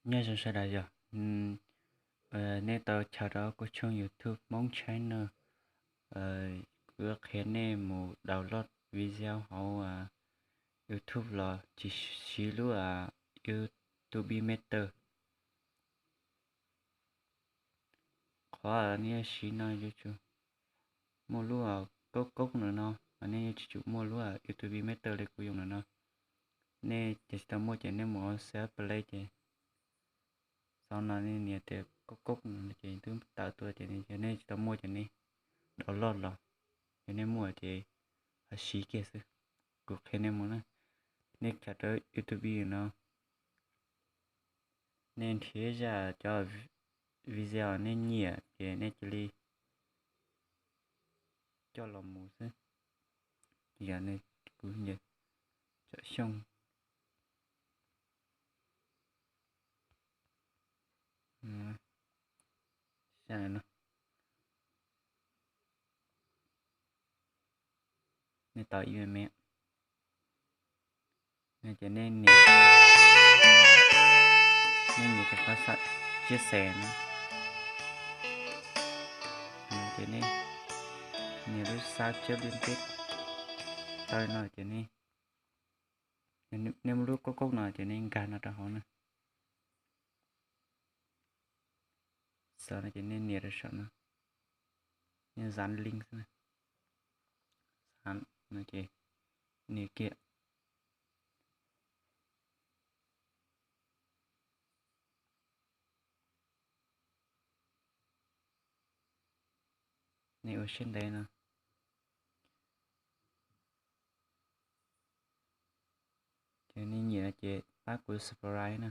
Nyob zoo sawv daws yog, nej tau chaws rau kuv tshooj YouTube Hmoob Channel. Kuv qhia nej mus download video hauv YouTube los tsis siv lub YouTube Master. Qhov nej siv no yuav tsum muaj lub Cốc Cốc no no, nej yuav tsum muaj lub YouTube Master li kuv用no no. Nej ces tsis tau muaj ces nej mus hauv C H Play ces sau no nej nias tias Cốc Cốc no ces twb tawm tuaj ces nej tsis tau muaj ces nej download los, yog nej muaj ces ho siv kiag xwb. Kuv qhia nej mus na, nej chaws rau YouTube no, nej nrhiav zaj cov video nej nyiam ces nej cia li coj los mus xwb. Yog kuv, Tsom Xyooj, no, nej tau ib me me no ces nej nias, nej nias rau qhov xav chia sẻ no, ces nej nias lub xab cab li peb tau li no ces nej, nej muaj lub Cốc Cốc no ces nej nkag no rau hauv na. Xav no ces nej nias rau saum no, nej dán link xwb na. Dán no ces nias kiag. Nej ua siab ntev no. Ces nej nyiam no ces pab kuv subscribe na.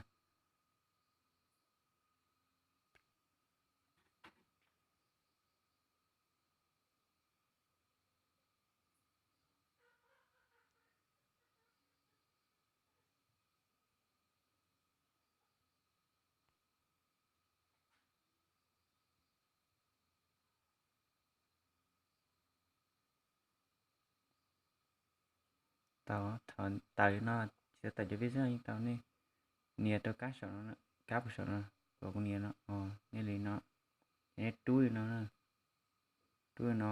Tau, thaum tawm no, tsis tau tawm cov video yeej tau, nej nias rau kab saum no, kab puag saum no, kom kuv nias no, nej li no, ces nej rub li no, rub li no,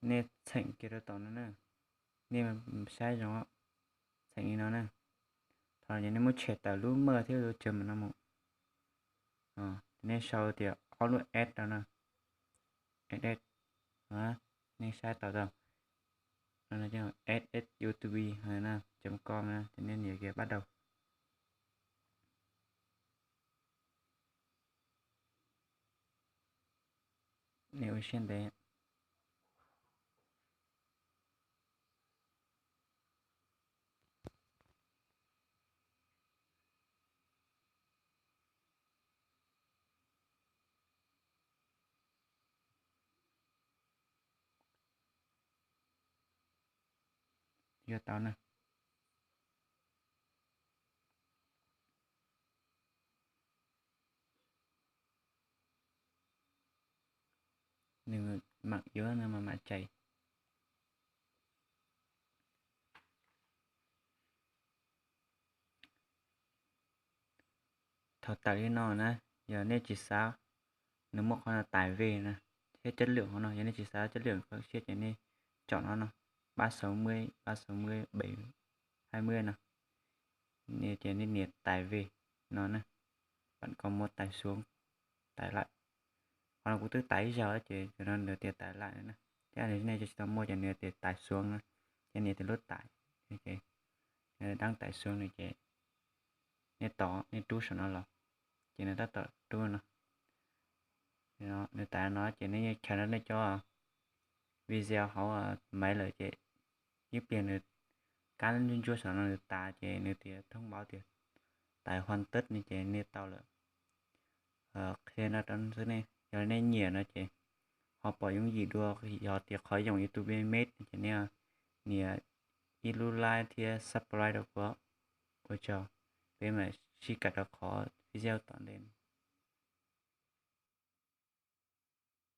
nej txheem kiag rau tom no na, nej saib zoo, txheem li no na. Thaum no ces nej muab tshem tawm lub maj thiab lub tsawg mam no mus. Nej sau tias ob lub S rau no, S S, nej saib tau tau, S S YouTube no, ces nej nias kiag bắt đầu. Nej ua siab ntev. Yuav tau na. Nws mam yuav no mas mam cais. Thaum tawm li no na, yog nej tsis xav nws muaj qhov no tais vej na, thiab chất lượng qhov no, yog nej tsis xav chất lượng siab ces nej chọn no no, ba sáu mươi, ba sáu mươi, bảy hai mươi no, ces nej nias tais vej no na, bạn có muốn tải xuống, tải lại. Qhov no kuv twb tải ib zaug ces no nws tias tải lại na, thiab nej tsis tau muaj ces nws tias tải xuống na, ces nias tias lub tải, đăng tải xuống no ces nej tos, nej rub saum no los, ces nws tab tom rub no. Nws tải no ces nej yeej chaws no nej cov video hauv máy lawm ces ib pliag nws kab ntsuab ntsuab saum no nws tas ces nws tias thông báo tias tải hoàn tất no ces nej tau lawm. Qhia no rau xwb ne, yog nej nyiam no ces ho pom yooj yim dua, yog tias qhov yoom YouTube Mate ces nej nias ib lub like thiab subscribe rau kuv. Ua tsaug, peb mam sib kam rau qhov video tom ntej.